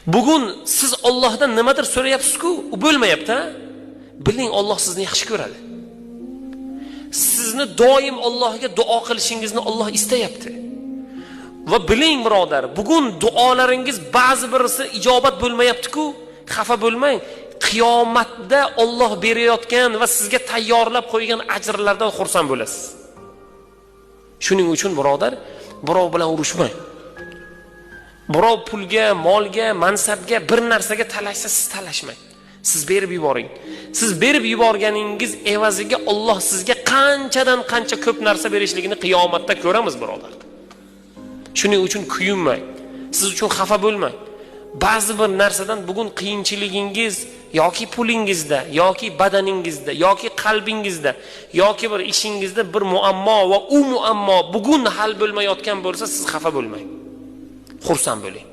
Bugun siz Allohdan nimadir so'rayapsiz-ku, u bo'lmayapti, ha? Biling, Alloh sizni yaxshi ko'radi. Sizni doim Allohga duo qilishingizni Alloh istayapti. Va biling birodar, bugun duolaringiz ba'zi birisi ijobat bo'lmayapti-ku, xafa bo'lmang. Qiyomatda Alloh berayotgan va sizga tayyorlab qo'ygan ajrlardan xursand bo'lasiz. Shuning uchun birodar, birov bilan urushmang. Birov pulga, molga, mansabga, bir narsaga talashsa, siz talashmang. Siz berib yuboring. Siz berib yuborganingiz evaziga Alloh sizga qanchadan qancha ko'p narsa berishligini qiyomatda ko'ramiz birodar. Shuning uchun kuyinmang. Siz uchun xafa bo'lmang. Ba'zi bir narsadan bugun qiyinchiligingiz yoki pulingizda, yoki badaningizda, yoki qalbingizda, yoki bir ishingizda bir muammo va u muammo bugun hal bo'lmayotgan bo'lsa, siz xafa bo'lmang. Xursand bo'ling.